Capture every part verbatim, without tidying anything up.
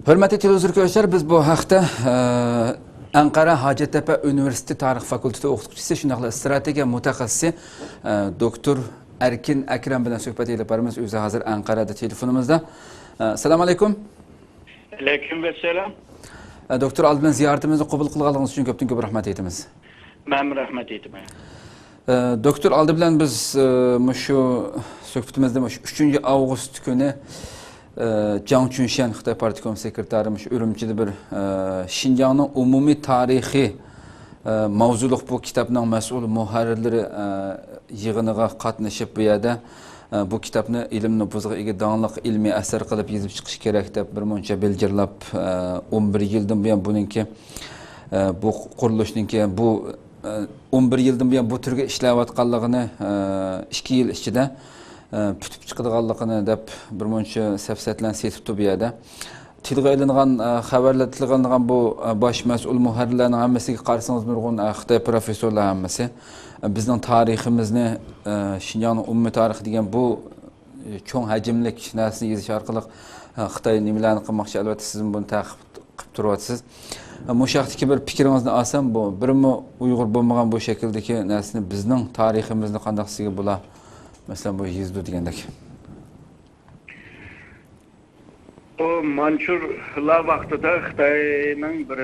ھۆرمەتلىك تېلېۋىزور كۆرۈشلەر، بىز بۇ ھەقتە، ئە، ئەنقەرە ھاجەتتەپە ئۇنىۋېرسىتېتى تارىخ فاكۇلتېتى ئوقۇتقۇچىسى، شۇنداقلا ئىستراتېگىيە مۇتەخەسسىسى، ئە، دوكتور ئەركىن ئەكرەم بىلەن سۆھبەت ئېلىپ بارىمىز. ئۆزى ھازىر ئەنقەرەدە تېلېفونىمىزدا. ئە، سالام ئەلەيكۇم. ئەلەيكۇم ئەسسالام. ئە، دوكتور، ئالدى بىلەن زىيارىتىمىزنى قوبۇل قىلغانلىقىڭىز ئۈچۈن كۆپتىن كۆپ رەھمەت ئېيتىمىز. مەنمۇ رەھمەت ئېيتىمەن. ئە، دوكتور، ئالدى بىلەن بىز، ئە، مۇشۇ سۆھبىتىمىزدە مۇشۇ ئۈچىنچى ئاۋغۇست كۈنى، ئە، جاڭ چۈنشيەن خىتاي پارتكوم سېكرېتارى مۇشۇ ئۈرۈمچىدە بىر، ئە، شىنجاڭنىڭ ئومۇمىي تارىخى، ئە، ماۋزۇلۇق بۇ كىتابنىڭ مەسئۇل مۇھەررىرلىرى، ئە، يىغىنىغا قاتنىشىپ، بۇ يەردە، ئە، بۇ كىتابنى ئىلىم نوپۇزىغا ئىگە داڭلىق ئىلمىي ئەسەر قىلىپ يېزىپ چىقىش كېرەك دەپ بىر مۇنچە بىلجىرلاپ، ئە، ئون بىر يىلدىن بۇيان بۇنىڭكى، ئە، بۇ قۇرۇلۇشنىڭكى، بۇ، ئە، ئون بىر يىلدىن بۇيان بۇ تۈرگە ئىشلەۋاتقانلىقىنى، ئە، ئىككى يىل ئىچىدە، ئە، پۈتۈپ چىقىدىغانلىقىنى دەپ بىر مۇنچە سەپسەتىلەرنى سېتىپتۇ بۇ يەردە. تىلغا ئېلىنغان، ئە، خەۋەرلەر تىلغا ئېلىنغان بۇ، ئە، باش مەسئۇل مۇھەررىرلەرنىڭ ھەممىسىگە قارىسىڭىز، نۇرغۇن، ئە، خىتاي پروفېسسورلار ھەممىسى، ئە، بىزنىڭ تارىخىمىزنى، ئە، شىنجاڭنىڭ ئومۇمىي تارىخى دېگەن بۇ، ئە، چوڭ ھەجىملىك نەرسىنى يېزىش ئارقىلىق، ئە، خىتاي نېمىلەرنى قىلماقچى؟ ئەلۋەتتە، سىزمۇ بۇنى تەقىب قىلىپ تۇرۇۋاتىسىز. ئە، مۇشۇ ھەقتىكى بىر پىكرىڭىزنى ئالسام، بۇ بىرمۇ ئۇيغۇر بولمىغان بۇ شەكىلدىكى نەرسىنى، بىزنىڭ تارىخىمىزنى قانداق سىزگە بۇلار، مەسىلەن، بۇ يېزىدۇ دېگەندەك. بۇ مانچۇلار ۋاقتىدا خىتاينىڭ بىر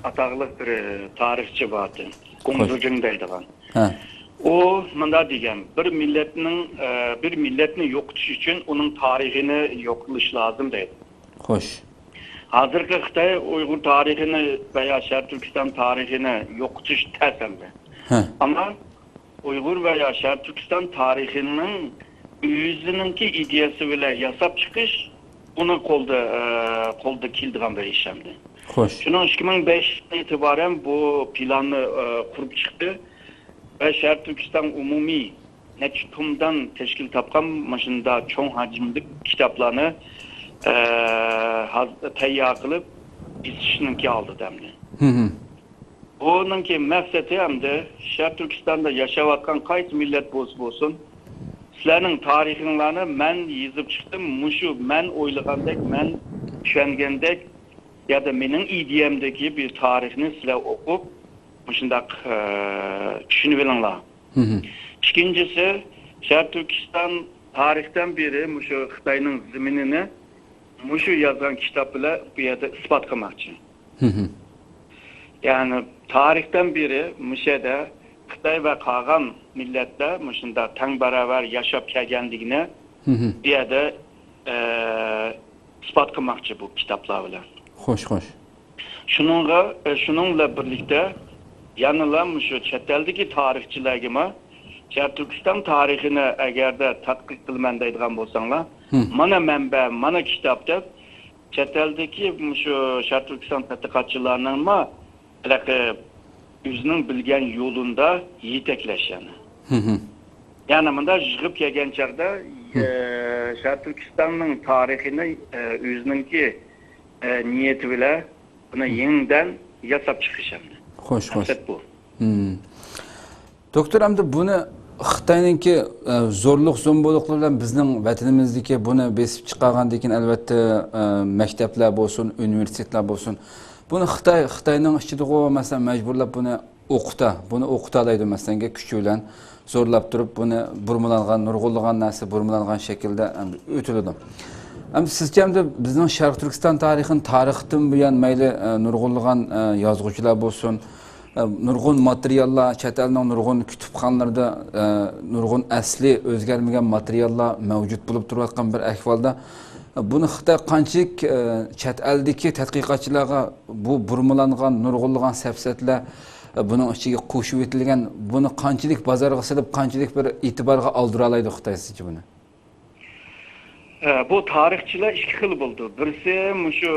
ئاتاقلىق بىر تارىخچى بار ئىدى. گوڭ خوش. زېجىڭ دەيدىغان. ھە. ئۇ مۇنداق دېگەن، بىر مىللەتنىڭ، ئە، بىر مىللەتنى يوقىتىش ئۈچۈن ئۇنىڭ تارىخىنى يوقىتىش لازىم دەيدۇ. خوش. ھازىرقى خىتاي ئۇيغۇر تارىخىنى ۋە يا شەرقىي تۈركىستان تارىخىنى يوقىتىش تەس ئەمدى. ھە. ئەمما ئۇيغۇر ۋە يا شەرقىي تۈركىستان تارىخىنىڭ ئۆزىنىڭكى ئىدىيەسى بىلەن ياساپ چىقىش ئۇنىڭ قولدا، ئە، قولدا كېلىدىغان بىر ئىش ئەمدى. خوش. شۇنىڭ ئىككى مىڭ بەشتىن ئېتىبارەن بۇ پىلاننى، ئە، قۇرۇپ چىقتى ۋە شەرقىي تۈركىستان ئومۇمىي نەچچە تومدان تەشكىل تاپقان مۇشۇنداق چوڭ ھەجىملىك كىتابلارنى، ئە، ھاز-، تەييار قىلىپ بېسىشنىڭكى ئالدىدا ئەمدى. ھە ھە. بۇنىڭكى مەقسىتى ئەمدى شەرقىي تۈركىستاندا ياشاۋاتقان قايسى مىللەت بولسا بولسۇن، سىلەرنىڭ تارىخىڭلارنى مەن يېزىپ چىقتىم، مۇشۇ مەن ئويلىغاندەك، مەن چۈشەنگەندەك يا دا مېنىڭ ئىدىيەمدىكى بىر تارىخنى سىلەر ئوقۇپ، مۇشۇنداق، ئە، چۈشىنىۋېلىڭلار. ھە ھە. ئىككىنچىسى، شەرقىي تۈركىستان تارىختىن بېرى مۇشۇ خىتاينىڭ زېمىنىنى مۇشۇ يازغان كىتاب بىلەن بۇ يەردە ئىسپات قىلماقچى. ھە ھە. يەنى تارىختىن بېرى مۇشۇ يەردە خىتاي ۋە قالغان مىللەتلەر مۇشۇنداق تەڭ باراۋەر ياشاپ كەلگەنلىكىنى ھە ھە. بۇ يەردە، ئە، ئىسپات قىلماقچى بۇ كىتابلار بىلەن. خوش، خوش. شۇنىڭغا، ئە، شۇنىڭ بىلەن بىرلىكتە يەنىلا مۇشۇ چەت ئەلدىكى تارىخچىلارغىمۇ شەرقىي تۈركىستان تارىخىنى ئەگەردە تەتقىق قىلىمەن دەيدىغان بولساڭلار، ھە. مانا مەنبە، مانا كىتاب دەپ، چەت ئەلدىكى مۇشۇ شەرقىي تۈركىستان تەتقىقاتچىلارنىڭمۇ ھېلىقى ئۆزىنىڭ بىلگەن يولىدا يېتەكلەش يەنى. ھە ھە. يەنى مۇنداق يىغىپ كەلگەن چاغدا، ھە. ئە، شەرقىي تۈركىستاننىڭ تارىخىنى، ئە، ئۆزىنىڭكى، ئە، نىيىتى بىلەن بۇنى ھە. يېڭىدىن ياساپ چىقىش ئەمدى. خوش، خوش. مەقسەت بۇ. ھە. دوكتور، ئەمدى بۇنى خىتاينىڭكى، ئە، زورلۇق زومبۇلۇقلىرى بىلەن بىزنىڭ ۋەتىنىمىزدىكى بۇنى بېسىپ چىقارغاندىن كېيىن، ئەلۋەتتە، ئە، مەكتەپلەر بولسۇن، ئۇنىۋېرسىتېتلار بولسۇن، بۇنى خىتاي، خىتاينىڭ ئىچىدىغۇ، مەسىلەن، مەجبۇرلاپ بۇنى ئوقۇتا، بۇنى ئوقۇتالايدۇ، مەسىلەن، كۈچى بىلەن زورلاپ تۇرۇپ، بۇنى بۇرمىلانغان، نۇرغۇنلىغان نەرسە بۇرمىلانغان شەكىلدە ئەمدى ئۆتۈلىدۇ. ئەمدى سىزچە، ئەمدى بىزنىڭ شەرقىي تۈركىستان تارىخىنى تارىختىن بۇيان مەيلى، ئە، نۇرغۇنلىغان، ئە، يازغۇچىلار بولسۇن، ئە، نۇرغۇن ماتېرىياللار، چەت ئەلنىڭ نۇرغۇن كۇتۇپخانىلىرىدا، ئە، نۇرغۇن ئەسلى ئۆزگەرمىگەن ماتېرىياللار مەۋجۇت بولۇپ تۇرۇۋاتقان بىر ئەھۋالدا، ئە، بۇنى خىتاي قانچىلىك، ئە، چەت ئەلدىكى تەتقىقاتچىلارغا بۇ بۇرمىلانغان، نۇرغۇنلىغان سەپسەتىلەر، ئە، بۇنىڭ ئىچىگە قوشۇۋېتىلگەن، بۇنى قانچىلىك بازارغا سېلىپ، قانچىلىك بىر ئېتىبارغا ئالدۇرالايدۇ خىتاي سىزچە بۇنى؟ ئە، بۇ تارىخچىلار ئىككى خىل بولىدۇ. بىرسى مۇشۇ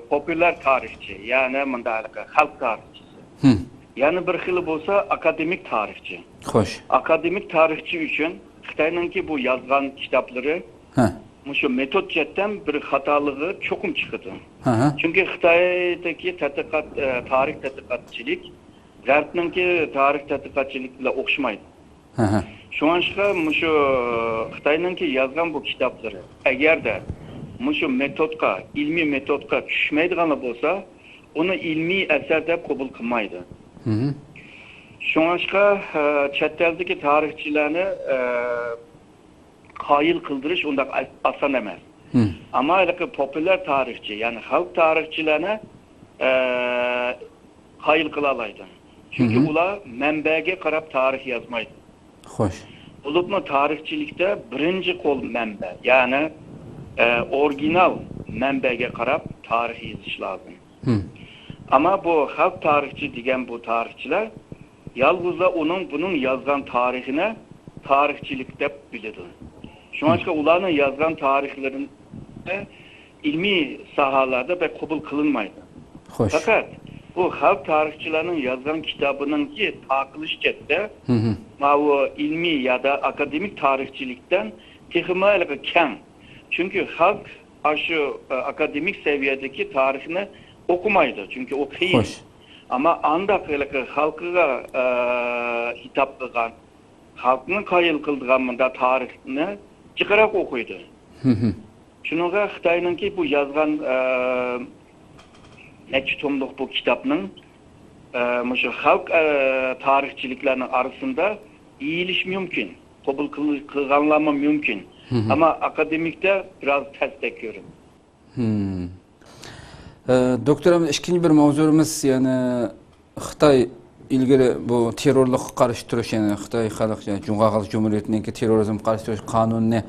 پوپۇلار تارىخچى، يەنى مۇنداق خەلق تارىخچىسى. ھىم. يەنە بىر خىلى بولسا ئاكادېمىك تارىخچى. خوش. ئاكادېمىك تارىخچى ئۈچۈن خىتاينىڭكى بۇ يازغان كىتابلىرى ھە. مۇشۇ مېتود جەھەتتىن بىر خاتالىقى چوقۇم چىقىدۇ. ھە ھە. چۈنكى خىتايدىكى تەتقىقات، ئە، تارىخ تەتقىقاتچىلىك غەربنىڭكى تارىخ تەتقىقاتچىلىكى بىلەن ئوخشىمايدۇ. ھە ھە. شۇڭلاشقا مۇشۇ خىتاينىڭكى يازغان بۇ كىتابلىرى، ئەگەردە مۇشۇ مېتودقا، ئىلمىي مېتودقا چۈشمەيدىغانلار بولسا، ئۇنى ئىلمىي ئەسەر دەپ قوبۇل قىلمايدۇ. مم. شۇڭلاشقا، ئە، چەت ئەلدىكى تارىخچىلارنى، ئە، قايىل قىلدۇرۇش ئۇنداق ئا-، ئاسان ئەمەس. مم. ئەمما ھېلىقى پوپۇليار تارىخچى، يەنى خەلق تارىخچىلارنى، ئە، قايىل قىلالايدۇ. چۈنكى مم. ئۇلار مەنبەگە قاراپ تارىخ يازمايدۇ. خوش. بولۇپمۇ تارىخچىلىكتە بىرىنچى قول مەنبە، يەنى، ئە، ئورىگىنال مەنبەگە قاراپ تارىخ يېزىش لازىم. ھىم. ئەمما بۇ خەلق تارىخچى دېگەن بۇ تارىخچىلار يالغۇزلا ئۇنىڭ، بۇنىڭ يازغان تارىخىنى تارىخچىلىك دەپ بىلىدۇ. شۇڭلاشقا ھىم. ئۇلارنىڭ يازغان تارىخلىرىنى ئىلمىي ساھەلەردە بەك قوبۇل قىلىنمايدۇ. خوش. پەقەت بۇ خەلق تارىخچىلارنىڭ يازغان كىتابىنىڭكى تارقىلىش جەھەتتە ھىم. ماۋۇ ئىلمىي يادا ئاكادېمىك تارىخچىلىكتىن تېخىمۇ ھېلىقى كەڭ. چۈنكى خەلق ئاشۇ، ئە، ئاكادېمىك سەۋىيەدىكى تارىخنى ئوقۇمايدۇ، چۈنكى ئۇ قىيىن. خوش. ئەمما ئانداق ھېلىقى خەلقىگە، ئە، خىتاب قىلغان، خەلقنى قايىل قىلىدىغان مۇنداق تارىخنى جىقراق ئوقۇيدۇ. ھىم. شۇنىڭغا خىتاينىڭكى بۇ يازغان، ئە، نەچچە توملۇق بۇ كىتابنىڭ، ئە، مۇشۇ خەلق، ئە، تارىخچىلىكلەرنىڭ ئارىسىدا يېيىلىشى مۇمكىن. قوبۇل قىل-، قىلغانلارمۇ مۇمكىن. ھىم. ئەمما ئاكادېمىكتە بىراز تەستەك كۆرۈنىدۇ. ھىم. ئە، دوكتور، ئەمدى ئىككىنچى بىر ماۋزۇمىز، يەنى خىتاي ئىلگىرى بۇ تېررورلۇققا قارشى تۇرۇش، يەنى خىتاي خەلق، يەنى جۇڭخۇا خەلق جۇمھۇرىيىتىنىڭكى تېررورىزمغا قارشى تۇرۇش قانۇنىنى،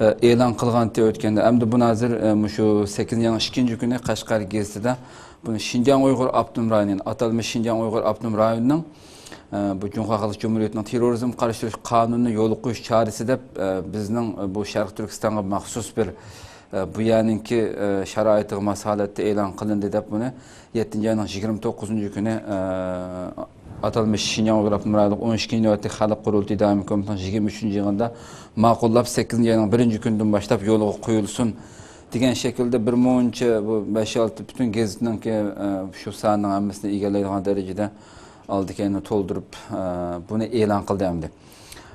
ئە، ئېلان قىلغانتى ئۆتكەندە. ئەمدى بۇنى ھازىر، ئە، مۇشۇ سەككىزىنچى ئاينىڭ ئىككىنچى كۈنى قەشقەر گېزىتىدە بۇنى شىنجاڭ ئۇيغۇر ئاپتونوم رايونى، ئاتالمىش شىنجاڭ ئۇيغۇر ئاپتونوم رايونىنىڭ، ئە، بۇ جۇڭخۇا خەلق جۇمھۇرىيىتىنىڭ تېررورىزمغا قارشى تۇرۇش قانۇنىنى يولغا قويۇش چارىسى دەپ، ئە، بىزنىڭ، ئە، بۇ شەرقىي تۈركىستانغا مەخسۇس بىر، ئە، بۇ يەرنىڭكى، ئە، شارائىتىغا ماس ھالەتتە ئېلان قىلىندى دەپ، بۇنى يەتتىنچى ئاينىڭ يىگىرمە توققۇزىنچى كۈنى، ئە، ئاتالمىش شىنجاڭ ئۇيغۇر ئاپتونوم رايونلۇق ئون ئىككىنچى نۆۋەتلىك خەلق قۇرۇلتىيى دائىمىي كومىتېتىنىڭ يىگىرمە ئۈچىنچى يىغىنىدا ماقۇللاپ، سەككىزىنچى ئاينىڭ بىرىنچى كۈنىدىن باشلاپ يولغا قويۇلسۇن دېگەن شەكىلدە بىر مۇنچە، بۇ بەش-ئالتە پۈتۈن گېزىتنىڭكى، ئە، شۇ ساننىڭ ھەممىسىنى ئىگىلەيدىغان دەرىجىدە ئالدى-كەينىنى تولدۇرۇپ، ئە، بۇنى ئېلان قىلدى ئەمدى.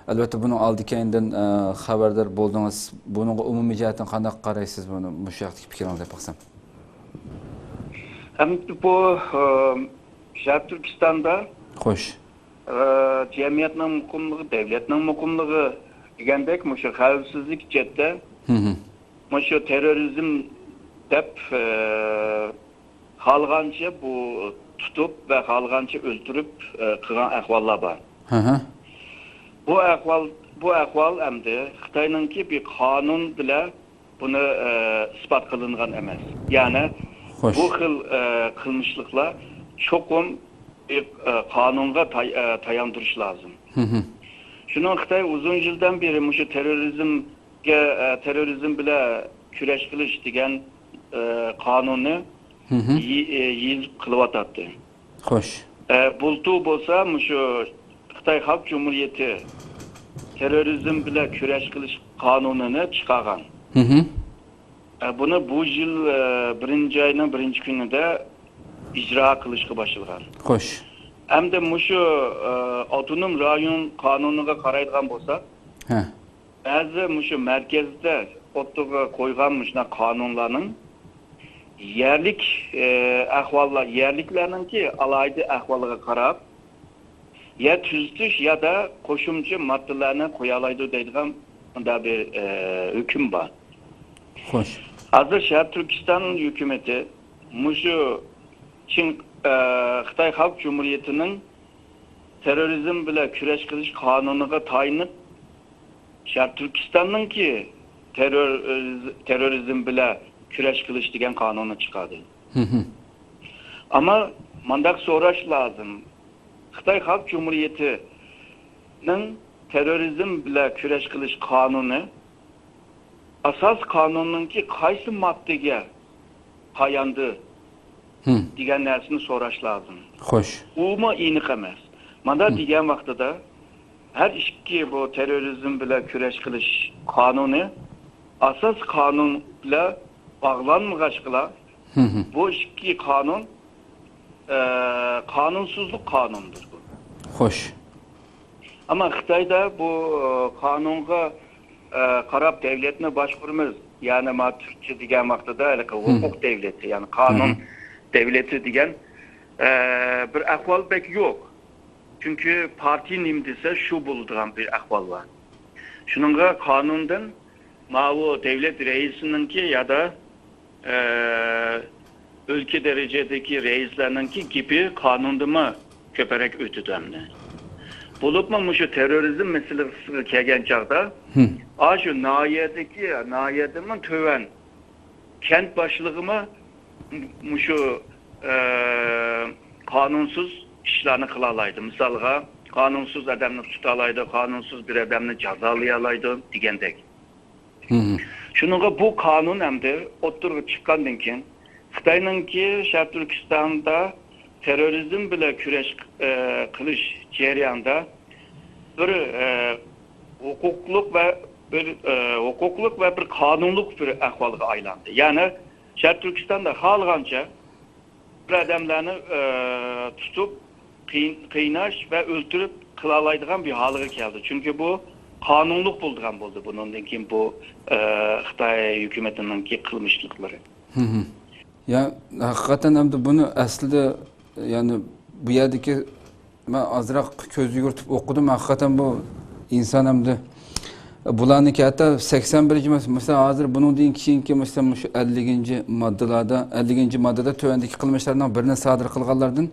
ئەلۋەتتە، بۇنىڭ ئالدى-كەينىدىن، ئە، خەۋەردار بولدىڭىز. بۇنىڭغا ئومۇمىي جەھەتتىن قانداق قارايسىز بۇنى؟ مۇشۇ ھەقتىكى پىكرىڭىزنى ئېيتىپ باقسام. ئەمدى بۇ، ئە، شەرقىي تۈركىستاندا، خوش. ئە، جەمئىيەتنىڭ مۇقىملىقى، دەۋلەتنىڭ مۇقىملىقى دېگەندەك، مۇشۇ خەۋپسىزلىك جەھەتتە، ھىم. مۇشۇ تېررورىزم دەپ، ئە، خالىغانچە بۇ تۇتۇپ ۋە خالىغانچە ئۆلتۈرۈپ، ئە، قىلغان ئەھۋاللار بار. ھە ھە. بۇ ئەھۋال، بۇ ئەھۋال ئەمدى خىتاينىڭكى بىر قانۇن بىلەن بۇنى، ئە، ئىسپات قىلىنغان ئەمەس. يەنى خوش. بۇ خىل، ئە، قىلمىشلىقلار چوقۇم بىر، ئە، قانۇنغا تاي-، ئە، تاياندۇرۇش لازىم. ھىم. شۇنىڭ خىتاي ئۇزۇن يىلدىن بېرى مۇشۇ تېررورىزمگە، ئە، تېررورىزم بىلەن كۈرەش قىلىش دېگەن، ئە، قانۇننى ھىم. يې-، ئە، يېزىپ قىلىۋاتاتتى. خوش. ئە، بۇلتۇر بولسا مۇشۇ خىتاي خەلق جۇمھۇرىيىتى تېررورىزم بىلەن كۈرەش قىلىش قانۇنىنى چىقارغان. ھىم. ئە، بۇنى بۇ يىل، ئە، بىرىنچى ئاينىڭ بىرىنچى كۈنىدە ئىجرا قىلىشقا باشلىغان. خوش. ئەمدى مۇشۇ، ئە، ئاپتونوم رايون قانۇنىغا قارايدىغان بولساق، ھە. بەزى مۇشۇ مەركەزدە ئوتتۇرىغا قويغان مۇشۇنداق قانۇنلارنىڭ يەرلىك، ئە، ئەھۋاللار، يەرلىكلەرنىڭكى ئالاھىدە ئەھۋالىغا قاراپ، يا تۈزىتىش يادا قوشۇمچە ماددىلارنى قويالايدۇ دەيدىغان مۇنداق بىر، ئە، ھۆكۈم بار. خوش. ھازىر شەرقىي تۈركىستان ھۆكۈمىتى مۇشۇ چىڭ، ئە، خىتاي خەلق جۇمھۇرىيىتىنىڭ تېررورىزم بىلەن كۈرەش قىلىش قانۇنىغا تايىنىپ، شەرقىي تۈركىستاننىڭكى تېررور-، تېررورىزم بىلەن كۈرەش قىلىش دېگەن قانۇننى چىقاردى. ھىم. ئەمما مۇنداق سوراش لازىم. خىتاي خەلق جۇمھۇرىيىتىنىڭ تېررورىزم بىلەن كۈرەش قىلىش قانۇنى ئاساسىي قانۇننىڭكى قايسى ماددىگە تاياندى ھىم. دېگەن نەرسىنى سوراش لازىم. خوش. ئۇمۇ ئېنىق ئەمەس. مانا ھىم. دېگەن ۋاقتىدا ھەر ئىككى بۇ تېررورىزم بىلەن كۈرەش قىلىش قانۇنى ئاساسىي قانۇن بىلەن باغلانمىغاچقىلا، ھىم. بۇ ئىككى قانۇن، ئە، قانۇنسىزلىق قانۇنىدۇر بۇ. خوش. ئەمما خىتايدا بۇ، ئە، قانۇنغا، ئە، قاراپ دەۋلەتنى باشقۇرىمىز، يەنى ما تۈركچە دېگەن ۋاقتىدا ھېلىقى ھوقۇق دەۋلىتى، يەنى قانۇن دەۋلىتى دېگەن، ئە، بىر ئەھۋال بەك يوق. چۈنكى پارتىيە نېمە دېسە، شۇ بولىدىغان بىر ئەھۋال بار. شۇنىڭغا قانۇندىن ماۋۇ دەۋلەت رەئىسىنىڭكى يادا، ئە، ئۆلكە دەرىجىدىكى رەئىسلەرنىڭكى گېپى قانۇندىمۇ كۆپرەك ئۆتىدۇ ئەمدى. بولۇپمۇ مۇشۇ تېررورىزم مەسىلىسىگە كەلگەن چاغدا، ئاشۇ ناھىيەدىكى، ناھىيەدىنمۇ تۆۋەن كەنت باشلىقىمۇ مۇشۇ، ئە، قانۇنسىز ئىشلارنى قىلالايدۇ. مىسالغا، قانۇنسىز ئادەمنى تۇتالايدۇ، قانۇنسىز بىر ئادەمنى جازالىيالايدۇ دېگەندەك. شۇنىڭغا بۇ قانۇن ئەمدى ئوتتۇرىغا چىققاندىن كېيىن، خىتاينىڭكى شەرقىي تۈركىستاندا تېررورىزم بىلەن كۈرەش، ئە، قىلىش جەريانىدا بىر، ئە، ھوقۇقلۇق ۋە بىر، ئە، ھوقۇقلۇق ۋە بىر قانۇنلۇق بىر ئەھۋالغا ئايلاندى. يەنى شەرقىي تۈركىستاندا خالىغانچە بىر ئادەملەرنى، ئە، تۇتۇپ، قىي-، قىيناش ۋە ئۆلتۈرۈپ قىلالايدىغان بىر ھالغا كەلدى. چۈنكى بۇ قانۇنلۇق بولىدىغان بولدى بۇنىڭدىن كېيىن بۇ، ئە، خىتاي ھۆكۈمىتىنىڭكى قىلمىشلىقلىرى. يا، ھەقىقەتەن ئەمدى بۇنى ئەسلىدە، يەنى بۇ يەردىكى مەن ئازراق كۆز يۈگۈرتۈپ ئوقۇدۇم. ھەقىقەتەن بۇ ئىنسان ئەمدى بۇلارنىڭكى ھەتتا سەكسەن بىرىنچى مەس-، مەسىلەن، ھازىر بۇنىڭدىن كېيىنكى، مەسىلەن، مۇشۇ ئەللىكىنچى ماددىلاردا، ئەللىكىنچى ماددىدا تۆۋەندىكى قىلمىشلارنىڭ بىرىنى سادىر قىلغانلاردىن،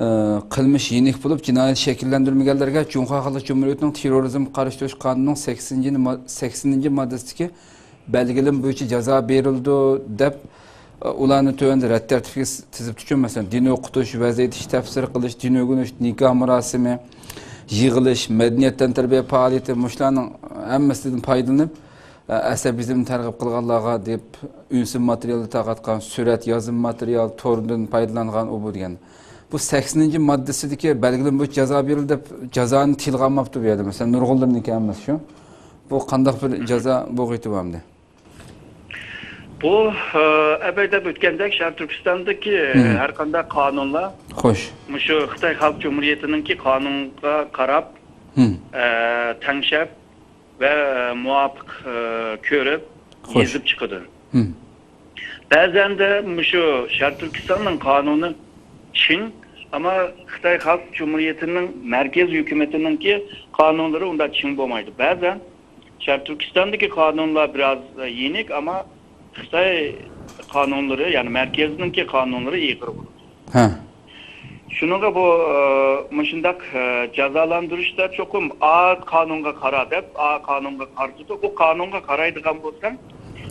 ئە، قىلمىش يېنىك بولۇپ، جىنايەت شەكىللەندۈرمىگەنلەرگە جۇڭخۇا خەلق جۇمھۇرىيىتىنىڭ تېررورىزمغا قارشى تۇرۇش قانۇنىنىڭ سەكسىنىنچى ما-، سەكسىنىنچى ماددىسىدىكى بەلگىلىمە بويىچە جازا بېرىلىدۇ، دەپ، ئۇلارنى تۆۋەندە رەت تەرتىپكە تىزىپ تۇرۇپتۇ. مەسىلەن، دىن ئوقۇتۇش، ۋەز ئېيتىش، تەپسىر قىلىش، دىن ئۆگىنىش، نىكاھ مۇراسىمى، يىغىلىش، مەدەنىيەت تەنتەربىيە پائالىيىتى، مۇشۇلارنىڭ ھەممىسىدىن پايدىلىنىپ، ئەسەبىزمنى تەرغىب قىلغانلارغا دەپ ئۈنسىز ماتېرىياللار تارقاتقان، سۈرەت، يازما ماتېرىيال، توردىن پايدىلانغان ئۇ بۇ دېگەن. بۇ سەكسىنىنچى ماددىسىدىكى بەلگىلىمە بويىچە جازا بېرىلدى دەپ جازانى تىلغا ئالماپتۇ بۇ يەردە. مەسىلەن، نۇرغۇنلىرىنىڭكى ھەممىسى شۇ. بۇ قانداق بىر جازا بولغىيتى بار ئەمدى؟ بۇ، ئە، ئەۋەل دەپ ئۆتكەندەك، شەرقىي تۈركىستاندىكى ھەر قانداق قانۇنلار خوش. مۇشۇ خىتاي خەلق جۇمھۇرىيىتىنىڭكى قانۇنغا قاراپ، ئە، تەڭشەپ ۋە مۇۋاپىق، ئە، كۆرۈپ خوش. يېزىپ چىقىدۇ. بەزەندە مۇشۇ شەرقىي تۈركىستاننىڭ قانۇنى چىڭ، ئەمما خىتاي خەلق جۇمھۇرىيىتىنىڭ مەركەز ھۆكۈمىتىنىڭكى قانۇنلىرى ئۇنداق چىڭ بولمايدۇ. بەزەن شەرقىي تۈركىستاندىكى قانۇنلار بىراز يېنىك، ئەمما خىتاي قانۇنلىرى، يەنى مەركەزنىڭكى قانۇنلىرى ئېغىر بولىدۇ. ھە. شۇنىڭغا بۇ، ئە، مۇشۇنداق، ئە، جازالاندۇرۇشتا چوقۇم ئا قانۇنغا قارا دەپ، ئا قانۇنغا قارىتىدۇ. ئۇ قانۇنغا قارايدىغان بولساڭ،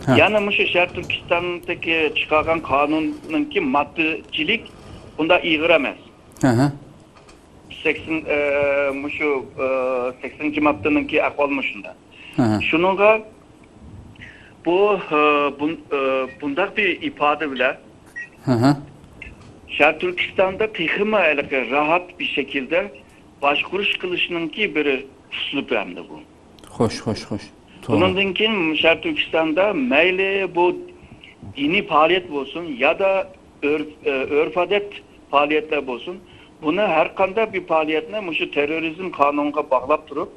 ھە. يەنە مۇشۇ شەرقىي تۈركىستاندىكى چىقارغان قانۇننىڭكى ماددىچىلىك ئۇنداق ئېغىر ئەمەس. ھە، ھە. سەكسەن، ئە، مۇشۇ، ئە، سەكسەنىنچى ماددىنىڭكى ئەھۋالى مۇشۇنداق. ھە، ھە. شۇنىڭغا بۇ، ئە، بۇن-، ئە، بۇنداق بىر ئىپادە بىلەن ھە، ھە. شەرقىي تۈركىستاندا تېخىمۇ ھېلىقى راھەت بىر شەكىلدە باشقۇرۇش قىلىشنىڭكى بىر ئۇسلۇبى ئەمدى بۇ. خوش، خوش، خوش. توغرا. بۇنىڭدىن كېيىن شەرقىي تۈركىستاندا مەيلى بۇ دىنىي پائالىيەت بولسۇن يادا ئۆرپ-، ئۆرپ-ئادەت پائالىيەتلەر بولسۇن، بۇنى ھەر قانداق بىر پائالىيەتنى مۇشۇ تېررورىزم قانۇنىغا باغلاپ تۇرۇپ،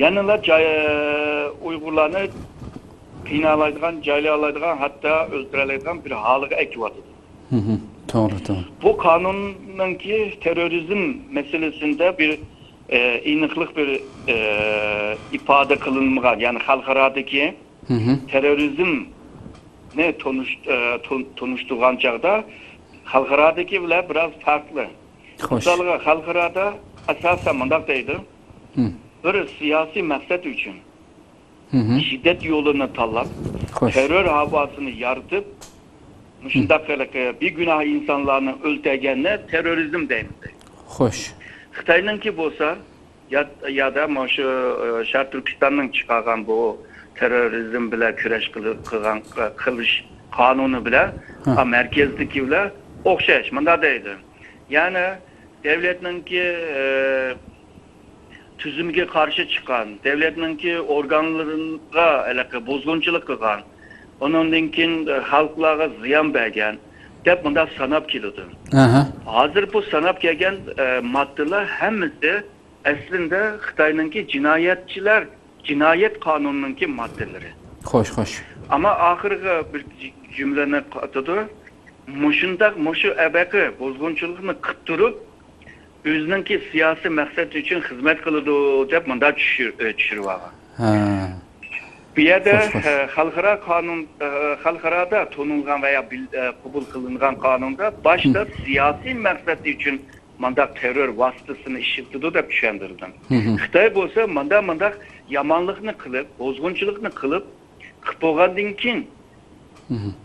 يەنىلا جاي-، ئۇيغۇرلارنى قىينالايدىغان، جايلايدىغان، ھەتتا ئۆلتۈرەلەيدىغان بىر ھالغا ئەكىۋاتىدۇ. توغرا، توغرا. بۇ قانۇننىڭكى تېررورىزم مەسىلىسىندە بىر، ئە، ئېنىقلىق بىر، ئە، ئىپادە قىلىنمىغان، يەنى خەلقئارادىكى تېررورىزمنى تونۇش-، ئە، تون-، تونۇشتۇرغان چاغدا خەلقئارادىكى بىلەن بىراز پەرقلىق. خوش. مىسالغا، خەلقئارادا ئاساسەن مۇنداق دەيدۇ، بىر سىياسىي مەقسەت ئۈچۈن شىددەت يولىنى تاللاپ، خوش. تېررور ھاۋاسىنى يارىتىپ، مۇشۇنداق ھېلىقى بىگۇناھ ئىنسانلارنى ئۆلتۈرگەننى تېررورىزم دەيمىز. خوش. خىتاينىڭكى بولسا، يا-، يادا مۇشۇ، ئە، شەرقىي تۈركىستاننىڭ چىقارغان بۇ تېررورىزم بىلەن كۈرەش قىل-، قىلغان، قىلىش قانۇنى بىلەن، ھە. ئا، مەركەزدىكى بىلەن ئوخشاش، مۇنداق دەيدۇ. يەنى دەۋلەتنىڭكى، ئە، تۈزۈمىگە قارشى چىققان، دەۋلەتنىڭكى ئورگانلىرىغا ھېلىقى بۇزغۇنچىلىق قىلغان، ئۇنىڭدىن كېيىن، ئە، خەلقلەرگە زىيان بەرگەن، دەپ مۇنداق ساناپ كېلىدۇ. ئەھە. ھازىر بۇ ساناپ كەلگەن، ئە، ماددىلار ھەممىسى ئەسلىندە خىتاينىڭكى جىنايەتچىلەر، جىنايەت قانۇنىنىڭكى ماددىلىرى. خوش، خوش. ئەمما ئاخىرىغا بىر جۈملىنى قاتىدۇ. مۇشۇنداق، مۇشۇ ئەبەقە بۇزغۇنچىلىقنى قىپ تۇرۇپ، ئۆزىنىڭكى سىياسىي مەقسەت ئۈچۈن خىزمەت قىلىدۇ، دەپ مۇنداق چۈشۈر-، ئە، چۈشۈرۈۋالغان. ھە. بۇ يەردە، خوش، خوش. ئە، خەلقئارا قانۇن، ئە، خەلقئارادا تونۇلغان ۋە يا بىل-، ئە، قوبۇل قىلىنغان قانۇندا باشتا سىياسىي مەقسەت ئۈچۈن مانداق تېررور ۋاسىتىسىنى ئىشلىتىدۇ دەپ چۈشەندۈردۈم. خىتاي بولسا ماندا مانداق يامانلىقنى قىلىپ، بۇزغۇنچىلىقنى قىلىپ، قىپ بولغاندىن كېيىن،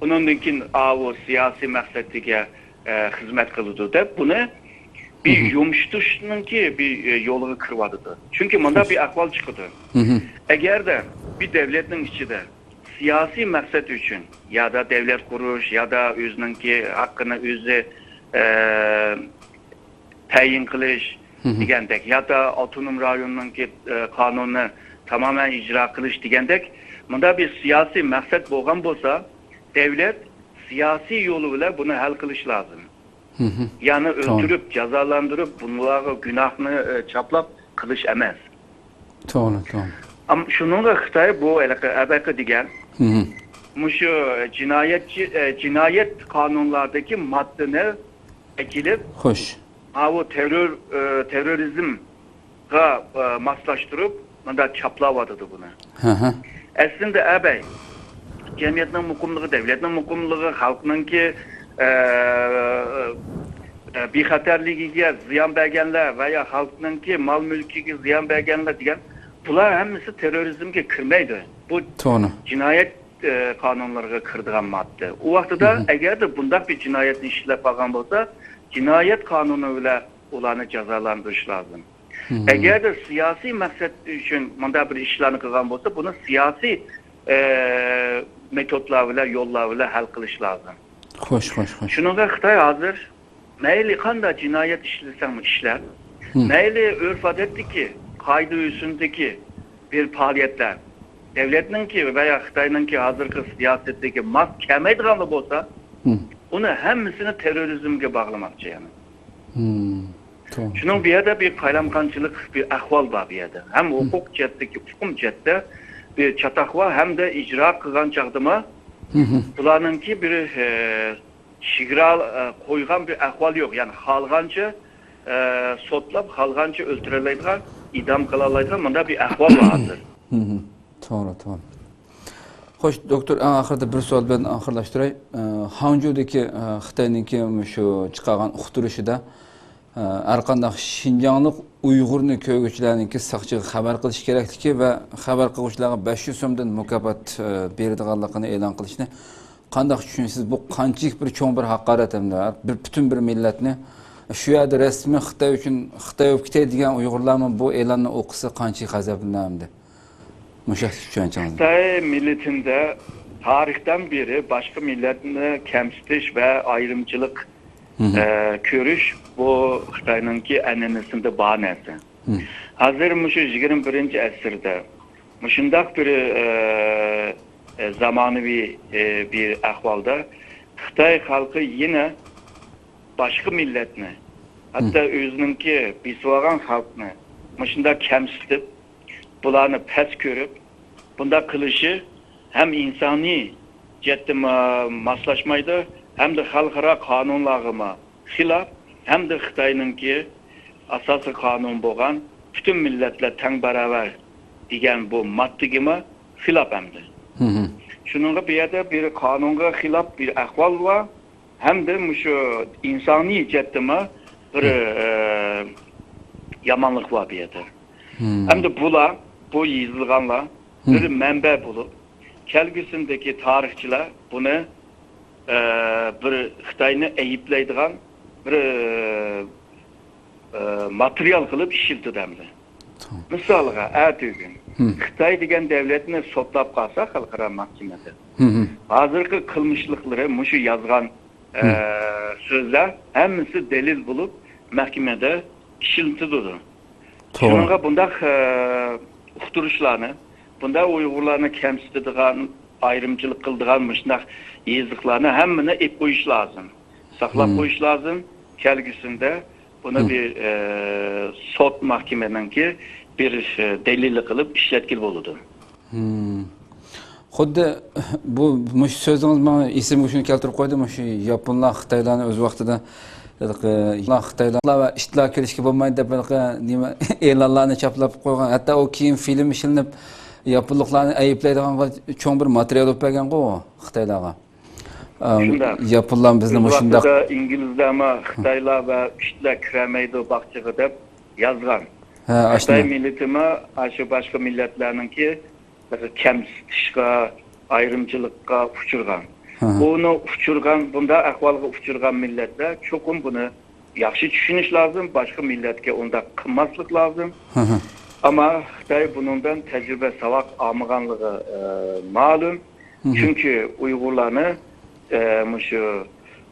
ئۇنىڭدىن كېيىن ئاۋۇ سىياسىي مەقسەتىگە، ئە، خىزمەت قىلىدۇ دەپ بۇنى بىر يۇمشىتىشنىڭكى بىر، ئە، يولىغا كىرىۋاتىدۇ. چۈنكى ماندا بىر ئەھۋال چىقىدۇ. ئەگەردە بىر دەۋلەتنىڭ ئىچىدە سىياسىي مەقسەت ئۈچۈن يادا دەۋلەت قۇرۇش، يادا ئۆزىنىڭكى ھەققىنى ئۆزى، ئە، تەيىن قىلىش دېگەندەك، يادا ئاپتونوم رايوننىڭكى، ئە، قانۇنىنى تامامەن ئىجرا قىلىش دېگەندەك، مۇنداق بىر سىياسىي مەقسەت بولغان بولسا، دەۋلەت سىياسىي يولى بىلەن بۇنى ھەل قىلىش لازىم. يەنى ئۆلتۈرۈپ، جازالاندۇرۇپ، بۇلارغا گۇناھنى، ئە، چاپلاپ قىلىش ئەمەس. توغرا، توغرا. ئەم-، شۇنىڭغا خىتاي بۇ ھېلىقى ئەبەقە دېگەن مۇشۇ جىنايەتچى، ئە، جىنايەت قانۇنلاردىكى ماددىنى ئەكېلىپ، خوش. ماۋۇ تېررور، ئە، تېررورىزمغا، ئە، ماسلاشتۇرۇپ، مۇنداق چاپلاۋاتىدۇ بۇنى. ئەسلىندە ئەبەي، جەمئىيەتنىڭ مۇقىملىقى، دەۋلەتنىڭ مۇقىملىقى، خەلقنىڭكى، ئە، ئە، بىخەتەرلىكىگە زىيان بەرگەنلەر ۋە يا خەلقنىڭكى مال-مۈلكىگە زىيان بەرگەنلەر دېگەن، بۇلار ھەممىسى تېررورىزمگە كىرمەيدۇ. بۇ توغرا. جىنايەت، ئە، قانۇنلىرىغا كىرىدىغان ماددا. ئۇ ۋاقتىدا ئەگەردە بۇنداق بىر جىنايەتنى ئىشلەپ قالغان بولسا، جىنايەت قانۇنى بىلەن ئۇلارنى جازالاندۇرۇش لازىم. ئەگەردە سىياسىي مەقسەت ئۈچۈن مۇنداق بىر ئىشلارنى قىلغان بولسا، بۇنى سىياسىي، ئە، مېتودلار بىلەن، يوللار بىلەن ھەل قىلىش لازىم. خوش، خوش، خوش. شۇنىڭغا خىتاي ھازىر مەيلى قانداق جىنايەت ئىشلىسەڭمۇ ئىشلە، مەيلى ئۆرپ-ئادەتتىكى، قائىدە-ئۇسۇلدىكى بىر پائالىيەتلەر دەۋلەتنىڭكى ۋە يا خىتاينىڭكى ھازىرقى سىياسىتىگە ماس كەلمەيدىغانلا بولسا، ئۇنى ھەممىسىنى تېررورىزمگە باغلىماقچى يەنى. توغرا. شۇنىڭ بۇ يەردە بىر قايلامقانچىلىق، بىر ئەھۋال بار بۇ يەردە. ھەم ھوقۇق جەھەتتىكى، ئۇقۇم جەھەتتە بىر چاتاق بار، ھەمدە ئىجرا قىلغان چاغدىمۇ بۇلارنىڭكى بىر، ئە، چېگرا، ئە، قويغان بىر ئەھۋال يوق. يەنى خالىغانچە، ئە، سوتلاپ، خالىغانچە ئۆلتۈرەلەيدىغان، ئىدام قىلالايدىغان مۇنداق بىر ئەھۋال بار ھازىر. توغرا، توغرا. خوش، دوكتور، ئەڭ ئاخىرىدا بىر سوئال بىلەن ئاخىرلاشتۇراي. ئە، خاڭجۇدىكى، ئە، خىتاينىڭكى مۇشۇ چىقارغان ئۇقتۇرۇشىدا، ئە، ھەرقانداق شىنجاڭلىق ئۇيغۇرنى كۆرگۈچىلەرنىڭكى ساقچىغا خەۋەر قىلىش كېرەكلىكى ۋە خەۋەر قىلغۇچىلارغا بەش يۈز سومدىن مۇكاپات، ئە، بېرىدىغانلىقىنى ئېلان قىلىشنى قانداق چۈشىنىسىز؟ بۇ قانچىلىك بىر چوڭ بىر ھاقارەت ھەمدە بىر پۈتۈن بىر مىللەتنى شۇ يەردە رەسمىي خىتاي ئۈچۈن، خىتاي بولۇپ كېتەي دېگەن ئۇيغۇرلارمۇ بۇ ئېلاننى ئوقۇسا قانچىلىك غەزەپلىنەر ئەمدى؟ مۇشۇ چۈشەنچىڭىزنى. خىتاي مىللىتىدە تارىختىن بېرى باشقا مىللەتنى كەمسىتىش ۋە ئايرىمچىلىق، ئە، كۆرۈش بۇ خىتاينىڭكى ئەنئەنىسىدە بار نەرسە. ھازىر مۇشۇ يىگىرمە بىرىنچى ئەسىردە مۇشۇنداق بىر، ئە، ئە، زامانىۋى، ئە، بىر ئەھۋالدا خىتاي خەلقى يەنە باشقا مىللەتنى، ھەتتا ئۆزىنىڭكى بېسىۋالغان خەلقنى مۇشۇنداق كەمسىتىپ، بۇلارنى پەس كۆرۈپ، بۇنداق قىلىشى ھەم ئىنسانىي جەھەتتىمۇ ماسلاشمايدۇ، ھەمدە خەلقئارا قانۇنلارغىمۇ خىلاپ، ھەمدە خىتاينىڭكى ئاساسىي قانۇن بولغان پۈتۈن مىللەتلەر تەڭ باراۋەر دېگەن بۇ ماددىگىمۇ خىلاپ ئەمدى. شۇنىڭغا بۇ يەردە بىر قانۇنغا خىلاپ بىر ئەھۋال بار. ھەمدە مۇشۇ ئىنسانىي جەھەتتىمۇ بىر، ئە، يامانلىق بار بۇ يەردە. ھەمدە بۇلار، بۇ يېزىلغانلار بىر مەنبە بولۇپ، كەلگۈسىدىكى تارىخچىلار بۇنى، ئە، بىر خىتاينى ئەيىبلەيدىغان بىر، ئە، ماتېرىيال قىلىپ ئىشلىتىدۇ ئەمدى. مىسالغا، ئەتىگۈن خىتاي دېگەن دەۋلەتنى سوتلاپ قالسا خەلقئارا مەھكىمىدە، ھازىرقى قىلمىشلىقلىرى مۇشۇ يازغان، ئە، سۆزلەر ھەممىسى دەلىل بولۇپ مەھكىمىدە ئىشلىتىلىدۇ. شۇنىڭغا بۇنداق، ئە، ئۇقتۇرۇشلارنى، بۇنداق ئۇيغۇرلارنى كەمسىتىدىغان، ئايرىمچىلىق قىلىدىغان مۇشۇنداق يېزىقلارنى ھەممىنى ئېلىپ قويۇش لازىم، ساقلاپ قويۇش لازىم. كەلگۈسىدە بۇنى بىر، ئە، سوت مەھكىمىنىڭكى بىر، ئە، دەلىلى قىلىپ ئىشلەتكىلى بولىدۇ. خۇددى بۇ، مۇشۇ سۆزىڭىز ماڭا ئېسىمگە شۇنى كەلتۈرۈپ قويدى، مۇشۇ ياپونلار خىتايلارنى ئۆز ۋاقتىدا ھېلىقى خىتايلار ۋە ئىتلار كېلىشكە بولمايدۇ دەپ ھېلىقى نېمە ئېلانلارنى چاپلاپ قويغان، ھەتتا ئۇ كېيىن فىلىم ئىشلىنىپ ياپونلۇقلارنى ئەيىبلەيدىغانغا چوڭ بىر ماتېرىيال بولۇپ بەرگەنغۇ ئۇ خىتايلارغا. ئەم، شۇنداق. ياپونلار بىزنى بىز مۇشۇنداق ۋاقتىدا ئىنگلىزلەرمۇ خىتايلار ۋە ئىتلار كىرەلمەيدۇ باغچىغا دەپ يازغان. ھە، خىتاي ئاشۇنداق. مىللىتىمۇ ئاشۇ باشقا مىللەتلەرنىڭكى كەمسىتىشقا، ئايرىمچىلىققا ئۇچرىغان. ھە، ھە. بۇنى ئۇچرىغان، بۇنداق ئەھۋالغا ئۇچرىغان مىللەتلەر چوقۇم بۇنى ياخشى چۈشىنىش لازىم، باشقا مىللەتكە ئۇنداق قىلماسلىق لازىم. ھە، ھە. ئەمما خىتاي بۇنىڭدىن تەجرىبە ساۋاق ئالمىغانلىقى، ئە، مەلۇم. ھە، ھە. چۈنكى ئۇيغۇرلارنى، ئە، مۇشۇ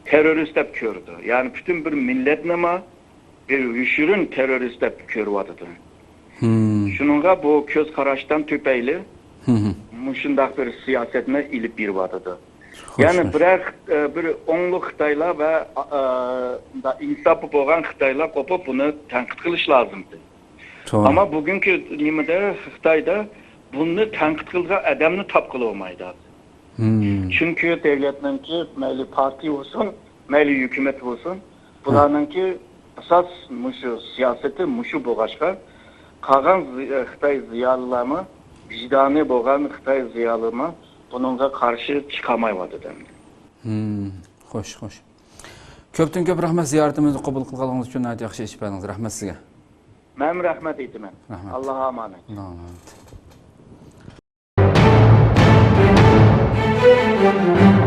تېررورىست دەپ كۆرىدۇ. يەنى پۈتۈن بىر مىللەتنىمۇ بىر يوشۇرۇن تېررورىست دەپ كۆرۈۋاتىدۇ. ھىم. شۇنىڭغا بۇ كۆز قاراشتىن تۈپەيلى ھىم، ھىم. مۇشۇنداق بىر سىياسەتنى ئېلىپ بېرىۋاتىدۇ. خوش، يەنى خوش. بىرەر، ئە، بىر ئوڭلۇق خىتايلار ۋە، ئە، ئە، ئىنساپى بولغان خىتايلار قوپۇپ بۇنى تەنقىد قىلىش لازىمدى. توغرا. ئەمما بۈگۈنكى نېمىدە، خىتايدا بۇنى تەنقىد قىلىدىغان ئادەمنى تاپقىلى بولمايدۇ. ھىم. چۈنكى دۆلەتنىڭكى مەيلى پارتىيە بولسۇن، مەيلى ھۆكۈمەت بولسۇن، ھە. بۇلارنىڭكى ئاساس مۇشۇ سىياسىتى مۇشۇ بولغاچقا، قالغان زى-، خىتاي زىيالىيلارمۇ، ۋىجدانى بولغان خىتاي زىيالىيلىرىمۇ بۇنىڭغا قارشى چىقالمايۋاتىدۇ ئەمدى. ھىم، خوش، خوش. كۆپتىن كۆپ رەھمەت، زىيارىتىمىزنى قوبۇل قىلغانلىقىڭىز ئۈچۈن ناھايىتى ياخشى ئېچىپ بەردىڭىز. رەھمەت سىزگە. مەنمۇ رەھمەت ئېيتىمەن. رەھمەت. ئاللاھقا ئامانەت. ئاللاھقا ئامانەت.